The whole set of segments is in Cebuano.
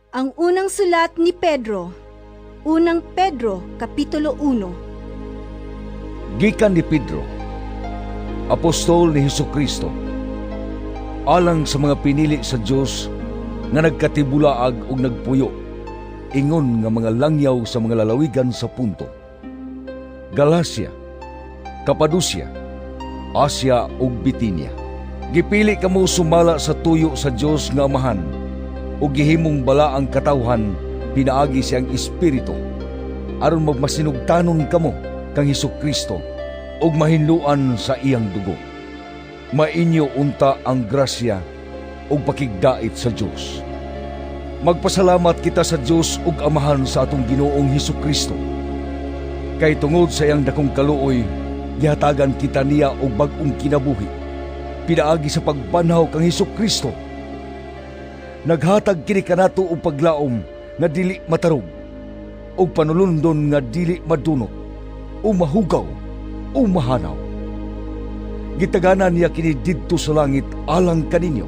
Ang unang sulat ni Pedro. Unang Pedro, Kapitulo 1. Gikan ni Pedro, apostol ni Hesukristo, alang sa mga pinili sa Dios nga nagkatibulaag ug nagpuyo, ingon nga mga langyaw sa mga lalawigan sa Punto, Galacia, Capadocia, Asia ug Bitinia. Gipili kamo sumala sa tuyo sa Dios nga Amahan ug gihimong balaang katawhan pinaagi sa iyang Espiritu, aron magmasinugtanon kamo kang Hesukristo ug mahinloan sa iyang dugo. Mainyo unta ang grasya ug pakigdait sa Dios. Magpasalamat kita sa Dios ug Amahan sa atong Ginoong Hesukristo. Kay tungod sa iyang dakong kaluoy, gihatagan kita niya og bag-ong kinabuhi pinaagi sa pagbanhaw kang Hesukristo. Naghatag kini kanato og paglaom nga dili matarog ug panulundon nga dili madunot o mahugaw o mahanaw. Gitagana niya kini didto sa langit alang kaninyo.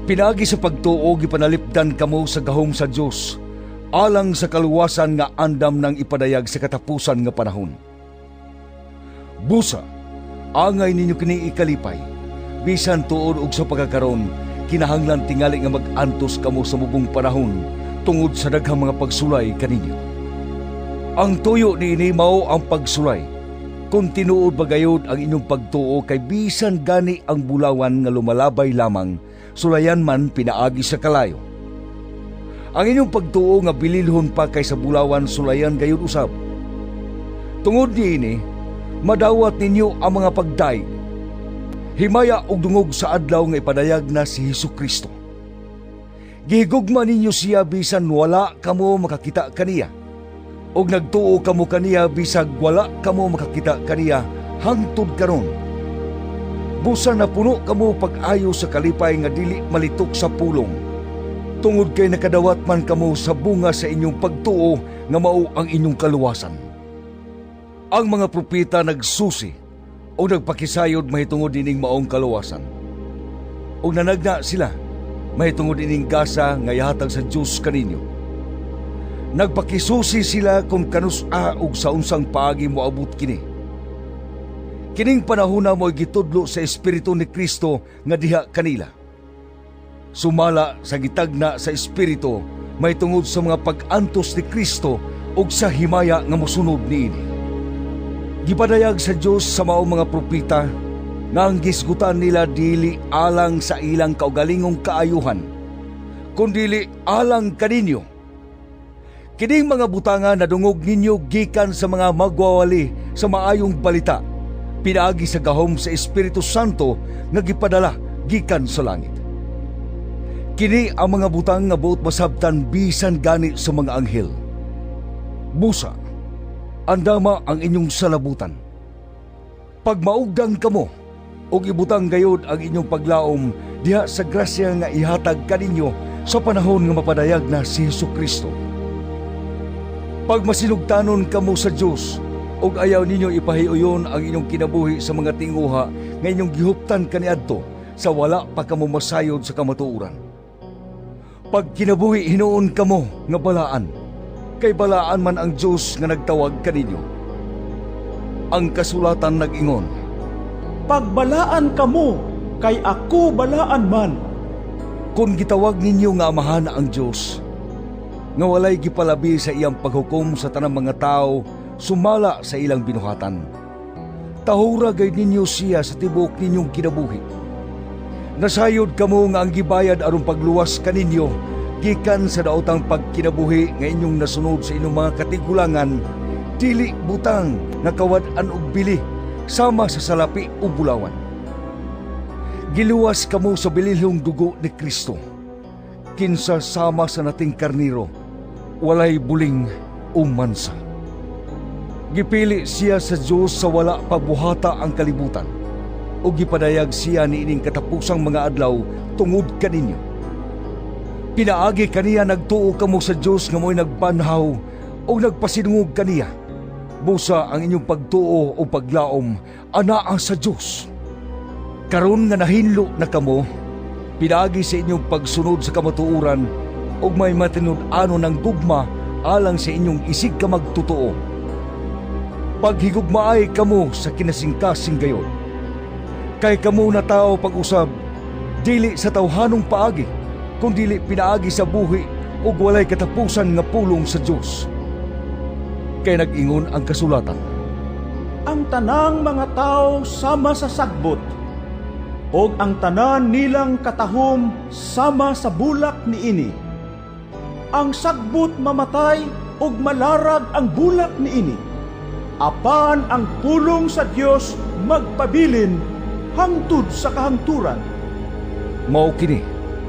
Pinaagi sa pagtuo, gipanalipdan kamo sa gahom sa Dios alang sa kaluwasan nga andam nang ipadayag sa katapusan nga panahon. Busa, angay ninyo kini ikalipay, bisan tuod og sa pagkakaron, kinahanglan tingali nga mag-antos kamo sa mubong panahon tungod sa daghang mga pagsulay kaninyo. Ang tuyo niini mao ang pagsulay kung tinuod ba gayud ang inyong pagtuo, kay bisan gani ang bulawan nga lumalabay lamang, sulayan man pinaagi sa kalayo. Ang inyong pagtuo nga bililhon pa kaysa bulawan, sulayan gayud usab. Tungod niini, madawat ninyo ang mga pagdayeg, himaya ug dungog sa adlaw nga ipadayag na si Hesukristo. Gihigugma ninyo siya bisan wala kamo makakita kaniya. Ug nagtuo kamo kaniya bisag wala kamo makakita kaniya hangtod karon. Busa napuno kamo pag-ayo sa kalipay nga dili malitok sa pulong, tungod kay nakadawat man kamo sa bunga sa inyong pagtuo nga mao ang inyong kaluwasan. Ang mga propeta nagsusi o nagpakisayod mahitungod ining maong kaluwasan. Ug nanagna sila mahitungod ining gasa nga ihatag sa Dios kaninyo. Nagpakisusi sila kung kanus-a ug sa unsang paagi moabot kini. Kining panahona mo'y gitudlo sa Espiritu ni Kristo nga diha kanila, sumala sa gitagna sa Espiritu mahitungod sa mga pag-antos ni Kristo ug sa himaya nga mosunod niini. Gipadayag sa Dios sa maong mga propeta nga ang gisgutan nila dili alang sa ilang kaugalingong kaayuhan, kundili alang kaninyo. Kining mga butanga nadungog ninyo gikan sa mga magwawali sa maayong balita, pinaagi sa gahom sa Espiritu Santo nga gipadala gikan sa langit. Kini ang mga butang nga buot masabtan bisan gani sa mga anghel. Busa, andama ang inyong salabutan. Pagmaugdang kamo, ug ibutang gayod ang inyong paglaom diha sa grasya nga ihatag kaninyo sa panahon nga mapadayag na si Hesukristo. Pagmasinugtanon kamo sa Dios, ug ayaw ninyo ipahiuyon ang inyong kinabuhi sa mga tinguha nga inyong gihuptan kaniadto sa wala pa kamo masayod sa kamatuoran. Pagkinabuhi hinuon kamo nga balaan, kay balaan man ang Dios nga nagtawag kaninyo. Ang kasulatan nag-ingon, "Pagbalaan kamo, kay ako balaan man." Kung gitawag ninyo nga Amahan ang Dios, nga walay gipalabi sa iyang paghukom sa tanang mga tao sumala sa ilang binuhatan, tahura gayud ninyo siya sa tibuok ninyong kinabuhi. Nasayod kamo nga ang gibayad aron pagluwas kaninyo gikan sa daotang pagkinabuhi nga inyong nasunod sa inyong mga katigulangan, dili butang nga kawad-an og bili sama sa salapi o bulawan. Giluwas kamo sa bililhong dugo ni Kristo, kinsa sama sa nating karniro, walay buling o mansa. Gipili siya sa Dios sa wala pa buhata ang kalibutan, ug gipadayag siya niining katapusang mga adlaw tungod kaninyo. Pinaagi kaniya nagtuo kamo sa Dios nga mo'y nagbanhaw ug nagpasidungog kaniya. Busa ang inyong pagtuo o paglaom anaa sa Dios. Karon nga nahinlo na kamo pinaagi sa inyong pagsunod sa kamatuoran, ug may matinud-anon ang gugma alang sa inyong isig ka magtotoo. Paghigugmaay kamo sa kinasingkasing gayod. Kay kamo natawo pag-usab, dili sa tawhanong paagi, kundili pinaagi sa buhi ug walay katapusan nga pulong sa Dios. Kay nag-ingon ang kasulatan, "Ang tanang mga tao sama sa sagbot, ug ang tanan nilang katahom sama sa bulak niini. Ang sagbot mamatay ug malarag ang bulak niini. Apan ang pulong sa Dios magpabilin hangtod sa kahangturan." Mao kini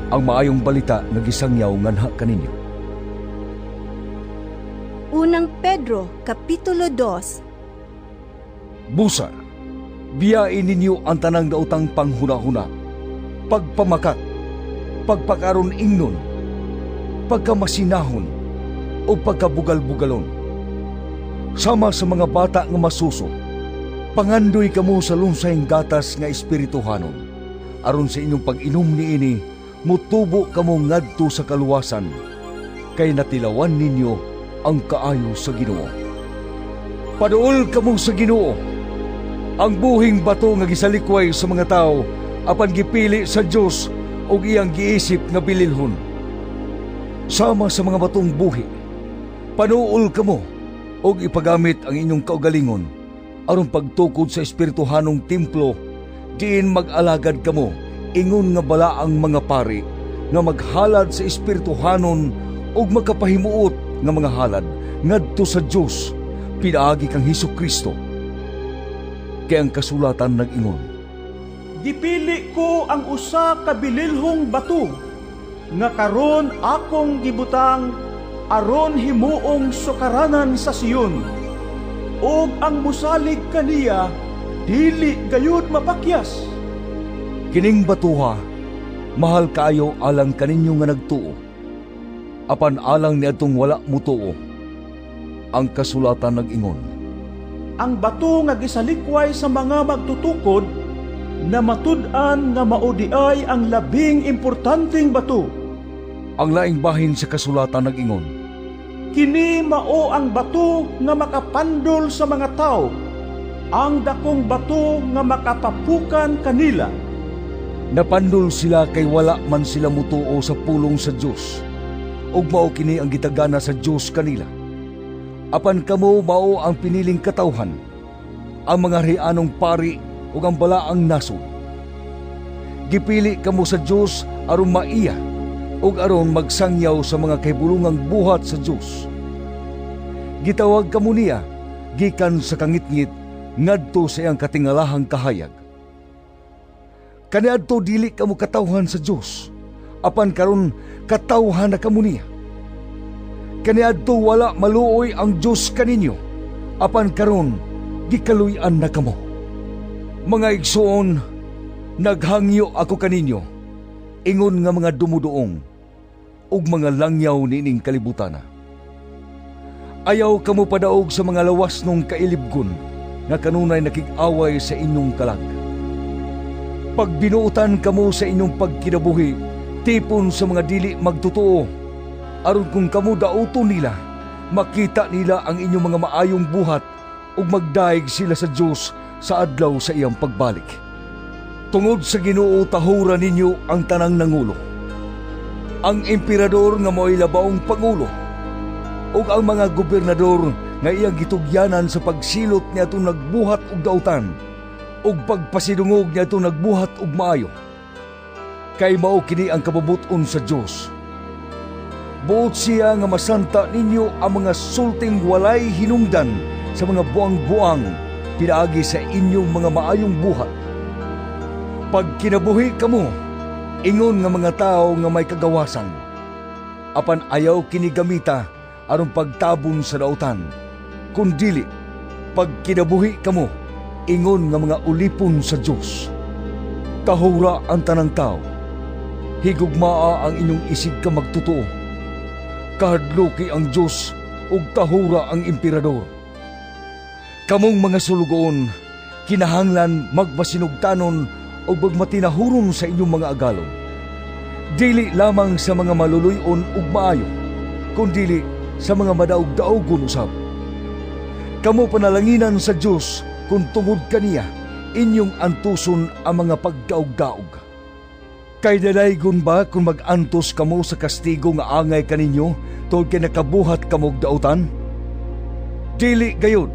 ang maayong balita nga gisangyaw nganha kaninyo. Unang Pedro, Kapitulo 2. Busa, biyain ninyo ang tanang daotang panghunahuna, pagpamakat, pagpakaron ingnon, pagkamasinahon, o pagkabugal-bugalon. Sama sa mga bata nga masuso, pangandoy kamo sa lunsayng gatas nga espirituhanon, aron sa inyong pag-inom niini, mutubo kamo ngadto sa kaluwasan, kay natilawan ninyo ang kaayo sa Ginoo. Paduol kamo sa Ginoo, ang buhing bato nga gisalikway sa mga tao apan gipili sa Dios ug iyang giisip nga bililhon. Sama sa mga batong buhi, panuol kamo ug ipagamit ang inyong kaugalingon aron pagtukod sa espirituhanong templo, diin mag-alagad kamo ingon nga balaang mga pari nga maghalad sa espirituhanon ug makapahimuot nga mga halad ngadto sa Dios pinaagi kang Hesus Kristo. Kay ang kasulatan nag-ingon, "Gipili ko ang usa ka bililhong bato nga karon akong gibutang aron himuong sukaranan sa Sion. Ug ang musalig kaniya dili gayud mapakyas." Kining batuha mahal kaayo alang kaninyo nga nagtuo. Apan alang niadtong wala mutuo, ang kasulatan nag-ingon, "Ang bato nga gisalikway sa mga magtutukod na matud-an nga mao diay ang labing importanteng bato." Ang laing bahin sa kasulatan nag-ingon, "Kini mao ang bato nga makapandol sa mga tawo, ang dakong bato nga makapapukan kanila." Napandol sila kay wala man sila mutuo sa pulong sa Dios, ug mao kini ang gitagana sa Dios kanila. Apan kamo mao ang piniling katawhan, ang mga rianong pari ug ang balaang nasod. Gipili kamo sa Dios aron maiya ug aron magsangyaw sa mga kahibulongang buhat sa Dios. Gitawag kamo niya gikan sa kangitngit ngadto sa iyang katingalahang kahayag. Kaniadto dili kamo katawhan sa Dios, apan karon katawhan na kamo niya. Kaniadto wala maluoy ang Dios kaninyo, apan karon gikaluy-an na kamo. Mga igsoon, naghangyo ako kaninyo, ingon nga mga dumuduong ug mga langyaw niining kalibutana. Ayaw kamo padaog sa mga lawas nung kailibgon nga kanunay nakig-away sa inyong kalag. Pagbinuotan kamo sa inyong pagkinabuhi, tipon sa mga dili magtotoo, aron kung kamo dauton nila, makita nila ang inyong mga maayong buhat ug magdaig sila sa Dios sa adlaw sa iyang pagbalik. Tungod sa Ginoo, tahura ninyo ang tanang nangulo. Ang emperador nga mao'y labaong pangulo, ug ang mga gobernador nga iyang gitugyanan sa pagsilot niadtong nagbuhat og dautan ug pagpasidungog niadtong nagbuhat og maayo. Kay mao kini ang kabubut-on sa Dios. Buot siya nga masanta ninyo ang mga sulting walay hinungdan sa mga buang-buang pinaagi sa inyong mga maayong buhat. Pagkinabuhi kamo, ingon nga mga tawo nga may kagawasan. Apan ayaw kini gamita aron pagtabon sa dautan, kundili pagkinabuhi kamo, ingon nga mga ulipon sa Dios. Tahura ang tanang tao. Higugmaa ang inyong isig ka magtotoo. Kahadluki ang Dios ug tahura ang emperador. Kamong mga sulugoon, kinahanglan magmasinugtanon ug magmatinahuron sa inyong mga agalon. Dili lamang sa mga maluluy-on ug maayo, kundili sa mga madaog-daogon usab. Kamo panalanginan sa Dios kung tungod kaniya inyong antuson ang mga pagdaog-daog. Kay dalaygon ba kung mag-antos kamo sa kastigo nga angay kaninyo tungod kay nakabuhat kamo og dautan? Dili gayud.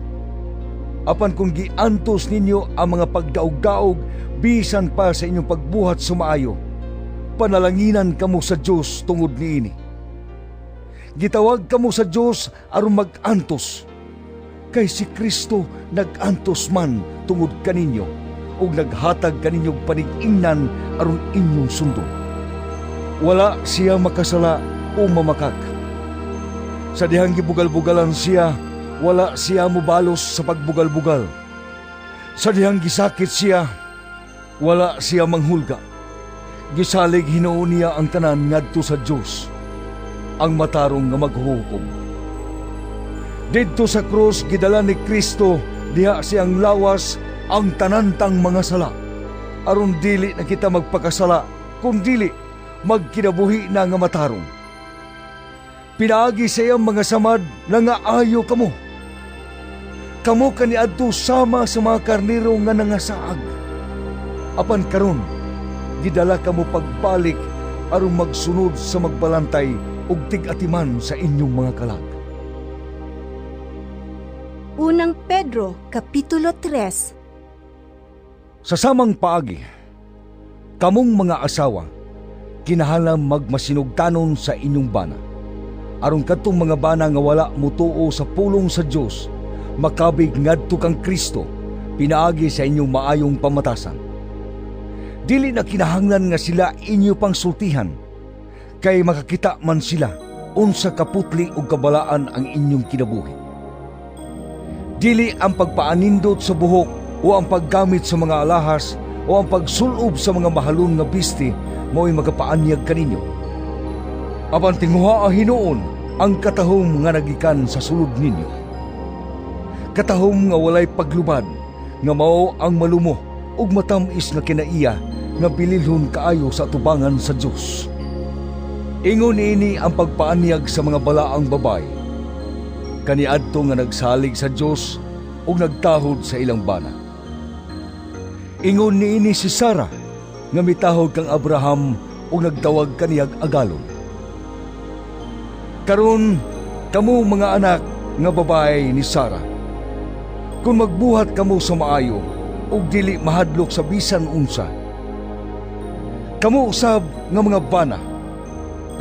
Apan kung giantos ninyo ang mga pagdaog-daog bisan pa sa inyong pagbuhat sa maayo, panalanginan kamo sa Dios tungod niini. Gitawag kamo sa Dios aron mag-antos, kay si Kristo nag-antos man tungod kaninyo ug naghatag kaninyog panig-ingnan aron inyong sundon. Wala siya makasala o mamakak. Sa dihang gibugal-bugalan siya, wala siya mobalos sa pagbugal-bugal. Sa dihang gisakit siya, wala siya manghulga. Gisalig hinuon niya ang tanan ngadto sa Dios, ang matarong nga maghuhukom. Didto sa krus gidala ni Kristo diha siyang lawas ang tanan tang mga sala, aron dili na kita magpakasala, kun dili magkinabuhi na nga matarong. Pinaagi sa iyang mga samad nangaayo kamo. Kamo kaniadto sama sa mga karnero nga nangasaag. Apan karon gidala kamo pagbalik aron magsunod sa magbalantay ug tig-atiman sa inyong mga kalag. Unang Pedro, Kapitulo 3. Sa samang paagi, kamong mga asawa, kinahanglan magmasinugtanon sa inyong bana, aron kadtong mga bana nga wala mutuo sa pulong sa Dios makabig ngadto kang Kristo pinaagi sa inyong maayong pamatasan. Dili na kinahanglan nga sila inyo pang sultihan, kay makakita man sila unsa kaputli ug kabalaan ang inyong kinabuhi. Dili ang pagpaanindot sa buhok o ang paggamit sa mga alahas o ang pagsulob sa mga mahalon nga bisti mao'y magapaanyag kaninyo. Apan tinguhaa hinuon ang katahom nga nagikan sa sulod ninyo. Katahom nga walay paglubad, nga mao ang malumo ug matam-is nga kinaiya nga bililhon kaayo sa atubangan sa Dios. Ingon niini ang pagpaanyag sa mga balaang babaye kaniadto nga nagsalig sa Dios ug nagtahod sa ilang bana. Ingon niini si Sara nga mitahod kang Abraham ug nagtawag kaniyag agalon. Karon kamo mga anak nga babae ni Sara, kung magbuhat kamo sa maayo ug dili mahadlok sa bisan unsa. Kamo usab nga mga bana,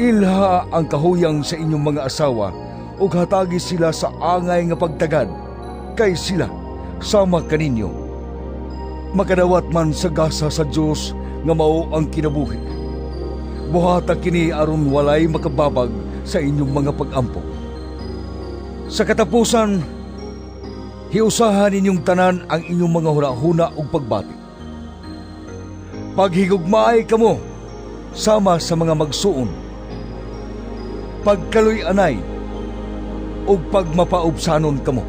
ilha ang kahuyang sa inyong mga asawa ug hatagi sila sa angay nga pagtagad, kay sila sama kaninyo makadawat man sa gasa sa Dios nga mao ang kinabuhi. Buhata kini aron walay makababag sa inyong mga pag-ampo. Sa katapusan, hiusahan ninyong tanan ang inyong mga hunahuna ug pagbati. Paghigugmaay kamo sama sa mga magsuon. Pagkaluy-anay ug pagmapaubsanon kamo.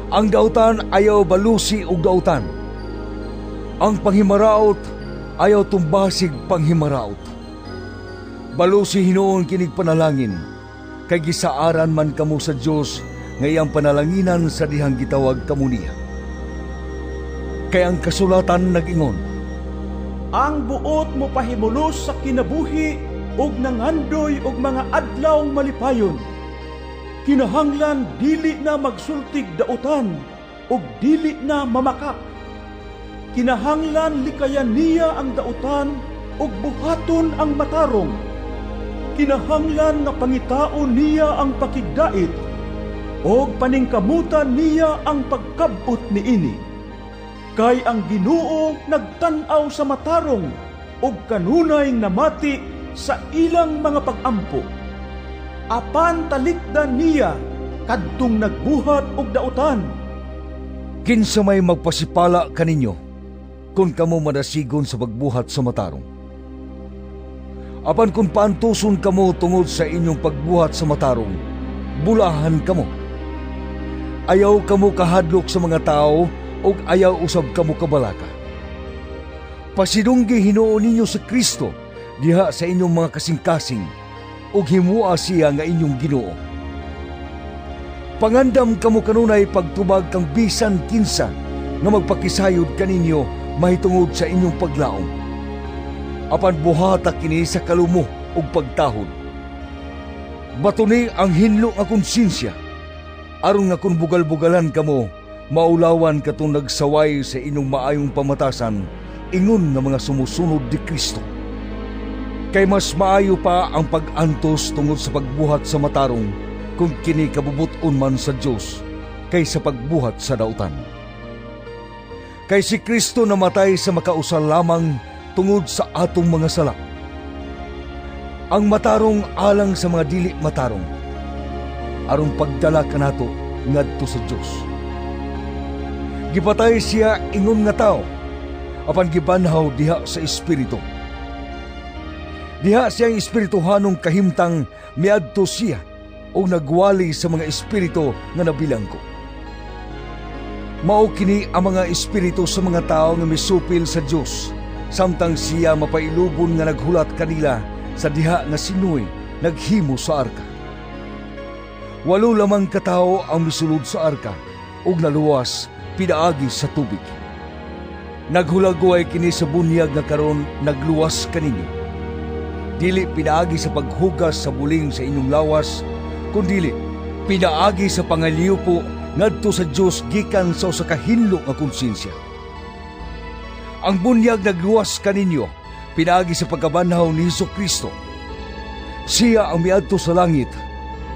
Ang dautan ayaw balusi og dautan. Ang panghimaraot ayaw tumbasig panghimaraot. Balusi hinuon kinig panalangin, kay gisaaran man kamo sa Dios nga iyang panalanginan sa dihang gitawag kamo niya. Kay ang kasulatan nag-ingon, Ang buot mo pahimulos sa kinabuhi ug nangandoy og mga adlaw malipayon. Kinahanglan dili na magsultig dautan ug dili na mamakak. Kinahanglan likayan niya ang dautan ug buhaton ang matarong. Kinahanglan nga pangitaon niya ang pakigdait ug paningkamutan niya ang pagkab-ot niini. Kay ang Ginoo nagtan-aw sa matarong ug kanunay namati sa ilang mga pag-ampo. Apan talikdan niya kadtong nagbuhat og dautan. Kinsa may magpasipala kaninyo kung kamo madasigon sa pagbuhat sa matarong? Apan kung paantuson kamo tungod sa inyong pagbuhat sa matarong, bulahan kamo. Ayaw kamo kahadlok sa mga tao ug ayaw usab kamo kabalaka. Pasidunggi hinuon ninyo sa Kristo diha sa inyong mga kasing-kasing ug himua siya nga inyong Ginoo. Pangandam kamo kanunay pagtubag kang bisan kinsa nga magpakisayod kaninyo mahitungod sa inyong paglaom. Apan buhata kini sa kalumo ug pagtahod. Batuni ang hinlo nga konsensya aron nga kun bugal-bugalan kamo, maulawan katong nagsaway sa inyong maayong pamatasan ingon nga mga sumusunod ni Kristo. Kay mas maayo pa ang pag-antos tungod sa pagbuhat sa matarong kung kini kabubut-on man sa Dios kaysa pagbuhat sa dautan. Kay si Kristo namatay sa makausa lamang tungod sa atong mga sala. Ang matarong alang sa mga dili matarong, aron pagdala kanato ngadto sa Dios. Gipatay siya ingon nga tao, apan gibanhaw diha sa Espiritu. Diha siyang espirituhanong kahimtang miadto siya o nagwali sa mga espiritu nga nabilanggo. Mao kini ang mga espiritu sa mga tao nga misupil sa Dios samtang siya mapailubon nga naghulat kanila sa diha nga si Noe naghimo sa arka. 8 lamang katawo ang misulod sa arka ug naluwas pinaagi sa tubig. Naghulagway kini sa bunyag nga karon nagluwas kaninyo. Dili pinaagi sa paghugas sa buling sa inyong lawas, kundili pinaagi sa pangaliupo ngadto sa Dios gikan sa usa ka hinlo nga konsensya. Ang bunyag nagluwas kaninyo pinaagi sa pagkabanhaw ni Hesus Kristo. Siya ang miadto sa langit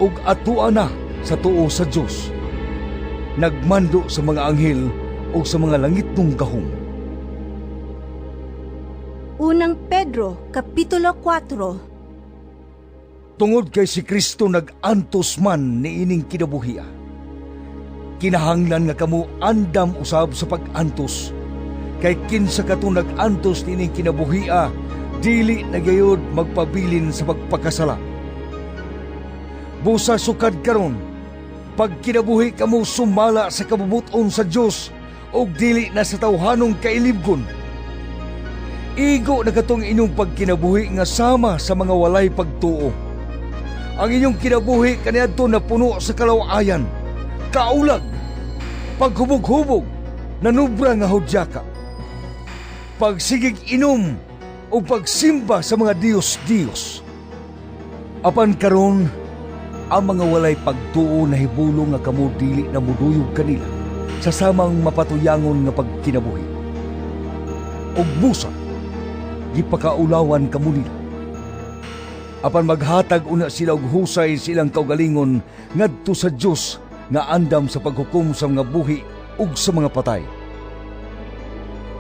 ug atua na sa tuo sa Dios. Nagmando sa mga anghel ug sa mga langitnong gahom. Unang Pedro, Kapitulo 4. Tungod kay si Kristo nag-antos man niining kinabuhia, kinahanglan nga kamo andam usab sa pag-antos. Kay kinsa kato nag-antos niining kinabuhia, dili na gayud magpabilin sa pagpakasala. Busa sukad karon, pagkinabuhi kamo sumala sa kabubuton sa Dios ug dili na sa tawhanong kailibgon. Igo na katong inyong pagkinabuhi nga sama sa mga walay pagtuo. Ang inyong kinabuhi kaniadto na puno sa kalawayan, kaulag, paghubog-hubog, nanubra nga hudyaka, pagsigig inom o pagsimba sa mga Diyos-Diyos. Apan karon, ang mga walay pagtuo na hibulong nga kamo dili na muduyog kanila sa samang mapatuyangon nga pagkinabuhi. Ug busa, gipakaulawan kamo nila. Apan maghatag una sila og husay sa ilang kaugalingon ngadto sa Dios nga andam sa paghukom sa mga buhi ug sa mga patay.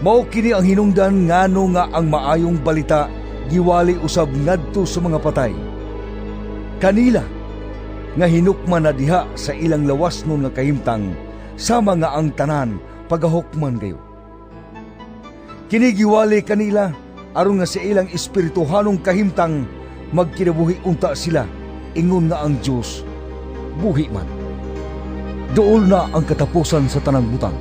Mao kini ang hinungdan ngano nga ang maayong balita giwali usab ngadto sa mga patay. Kanila nga hinukman na diha sa ilang lawas nun nga kahimtang, sama nga ang tanan pagahukman gayo. Kini giwali kanila aron nga sa ilang espirituhanong kahimtang magkinabuhi unta sila ingon nga ang Dios buhi man. Duol na ang katapusan sa tanang butang.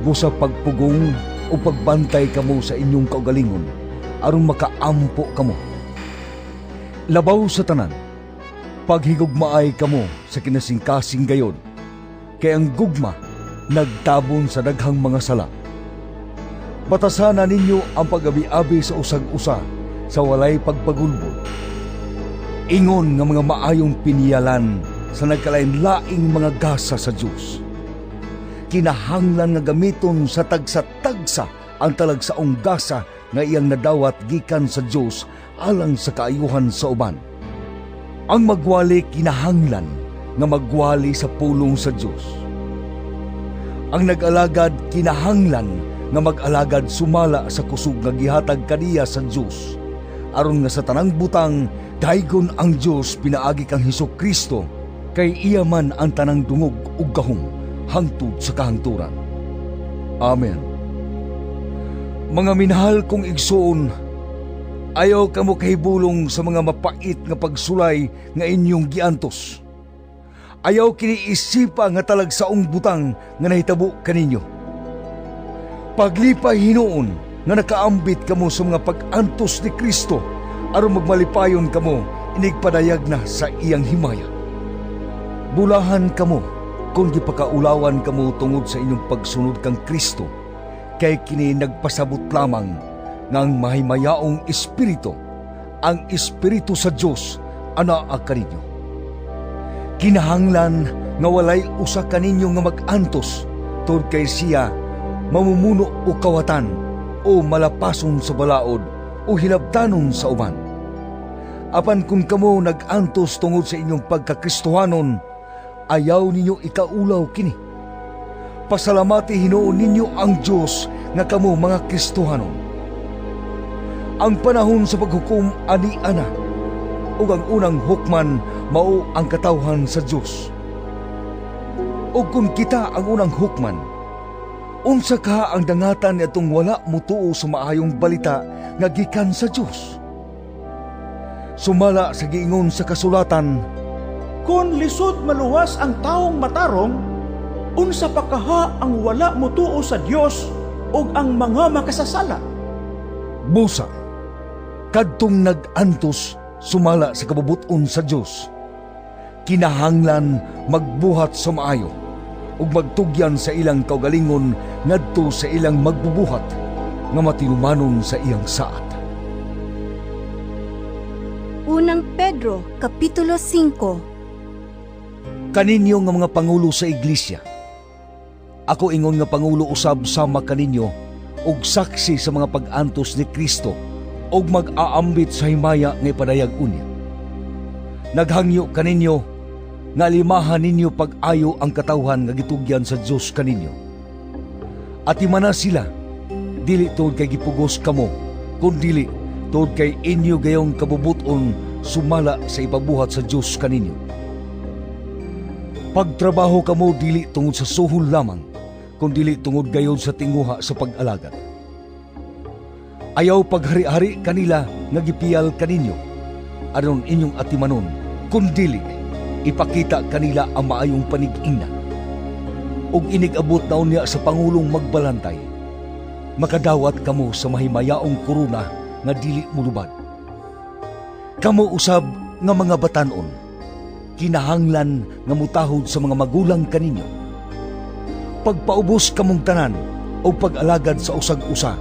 Busa pagpugong o pagbantay kamo sa inyong kaugalingon aron makaampo kamo. Labaw sa tanan, paghigugmaay kamo sa kinasingkasing gayod, kay ang gugma nagtabon sa daghang mga sala. Batasana ninyo ang pag-abi-abi sa usag-usa sa walay pagpagulbol. Ingon nga mga maayong piniyalan sa nagkalain-laing mga gasa sa Dios. Kinahanglan nga gamiton sa tagsa-tagsa ang talagsaong gasa nga iyang nadawat gikan sa Dios alang sa kaayuhan sa uban. Ang magwali kinahanglan nga magwali sa pulong sa Dios. Ang nag-alagad kinahanglan nga mag-alagad sumala sa kusog nga gihatag kaniya sa Dios, aron nga sa tanang butang daygon ang Dios pinaagi kang Hesus Kristo, kay iya man ang tanang dungog ug gahom hangtod sa kahangturan. Amen. Mga minahal kong igsoon, ayaw kamo kahibulong sa mga mapait nga pagsulay nga inyong giantos. Ayaw kini isipa nga talagsaong butang nga nahitabo kaninyo. Paglipay hinuon nga nakaambit kamo sa mga pag-antos ni Kristo aron magmalipayon kamo inigpadayag na sa iyang himaya. Bulahan kamo kung gipakaulawan kamo tungod sa inyong pagsunod kang Kristo, kay kini nagpasabot lamang nga ang mahimayaong espiritu, ang espiritu sa Dios, anaa kaninyo. Kinahanglan nga walay usa kaninyo nga mag-antos tungod kay siya mamumuno o kawatan o malapason sa balaod o hilabtanon sa uban. Apan kung kamo nag-antos tungod sa inyong pagkakristohanon, ayaw ninyo ikaulaw kini. Pasalamati hinuon ninyo ang Dios nga kamo mga Kristohanon. Ang panahon sa paghukom ani ana, ug ang unang hukman mao ang katawhan sa Dios. Ug kung kita ang unang hukman, unsa ka ang dangatan niadtong wala mutuo sa maayong balita nga gikan sa Dios? Sumala sa giingon sa kasulatan, "Kon lisod maluwas ang tawong matarong, unsa pa kaha ang wala motuo sa Dios ug ang mga makasasala?" Busa, kadtong nag-antos sumala sa kabubut-on sa Dios, kinahanglan magbuhat sa maayo ug magtugyan sa ilang kaugalingon ngadto sa ilang magbubuhat nga matinumanon sa iyang saad. Unang Pedro, Kapitulo 5. Kaninyo nga mga pangulo sa iglesia, ako ingon nga pangulo usab sama kaninyo ug saksi sa mga pag-antos ni Kristo ug mag-aambit sa himaya nga ipadayag unya. Naghangyo kaninyo nga limahan ninyo pag-ayo ang katawhan nga gitugyan sa Dios kaninyo. Atimana sila, dili tungod kay gipugos kamo, kundili tungod kay inyo gayong kabubuton sumala sa ipabuhat sa Dios kaninyo. Pagtrabaho kamo dili tungod sa suhol lamang, kundili tungod gayod sa tinguha sa pag-alagad. Ayaw paghari-hari kanila nga gipiyal kaninyo, aron inyong atimanon, kundili ipakita kanila ang maayong panig-ingna. Ug inig-abot na unya sa pangulong magbalantay, makadawat kamo sa mahimayaong korona nga dili mulubad. Kamo usab nga mga batanon, kinahanglan nga mutahod sa mga magulang kaninyo. Pagpaubos kamong tanan o pag-alagad sa usag-usa,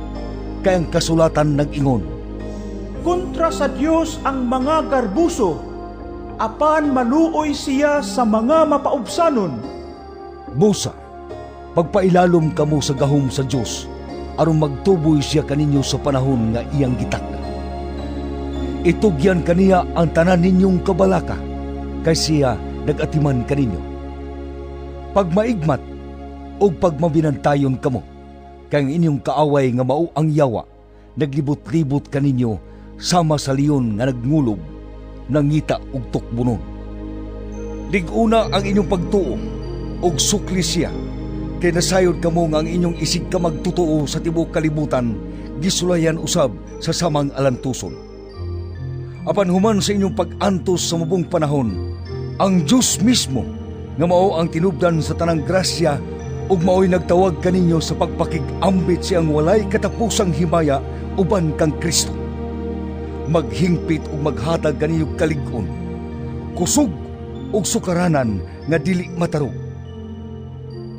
kay ang kasulatan nag-ingon, "Kontra sa Dios ang mga garbuso, apan maluoy siya sa mga mapaubsanon." Busa, pagpailalom kamo sa gahom sa Dios, aron magtuboy siya kaninyo sa panahon nga iyang gitakda. Itugyan kaniya ang tanan ninyong kabalaka, kay siya nagatiman kaninyo. Pagmaigmat ug pagmabinantayon kamo, kay ang inyong kaaway nga mao ang yawa, naglibot-libot kaninyo sama sa leon nga nagngulob, nangita og tukbonon. Lig-una ang inyong pagtuo ug sukli siya, kay nasayod kamo nga ang inyong isig ka magtotoo sa tibuok kalibutan gisulayan usab sa samang alantuson. Apan human sa inyong pag-antos sa mubong panahon, ang Dios mismo nga mao ang tinubdan sa tanang grasya ug maoy nagtawag kaninyo sa pagpakig-ambit siyang walay katapusang himaya uban kang Kristo, maghingpit ug maghatag kaninyo kalig-on, kusog ug sukaranan nga dili matarog.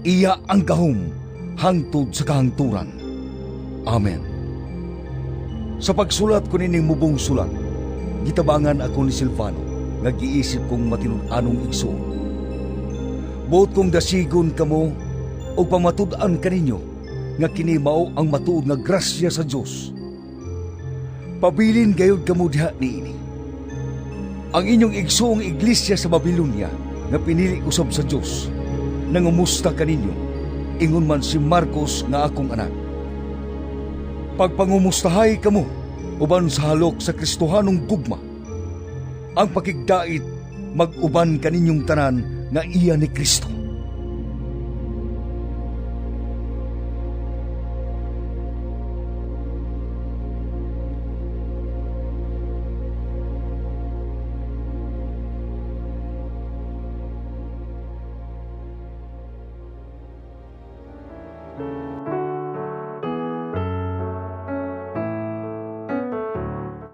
Iya ang gahom hangtod sa kahangturan. Amen. Sa pagsulat ko nining mubong sulat, gitabangan ako ni Silvano nga giisip kong matinud-anong igsoon. Buot kong dasigon kamo ug pamatud-an kaninyo nga kini mao ang matuod nga grasya sa Dios. Pabilin gayud kamo diha niini. Ang inyong igsoong iglesia sa Babilonia nga pinili usab sa Dios nangumusta kaninyo, ingon man si Marcos nga akong anak. Pagpangumustahay kamo uban sa halok sa Kristohanong gugma. Ang pakigdait mag-uban kaninyong tanan nga iya ni Kristo.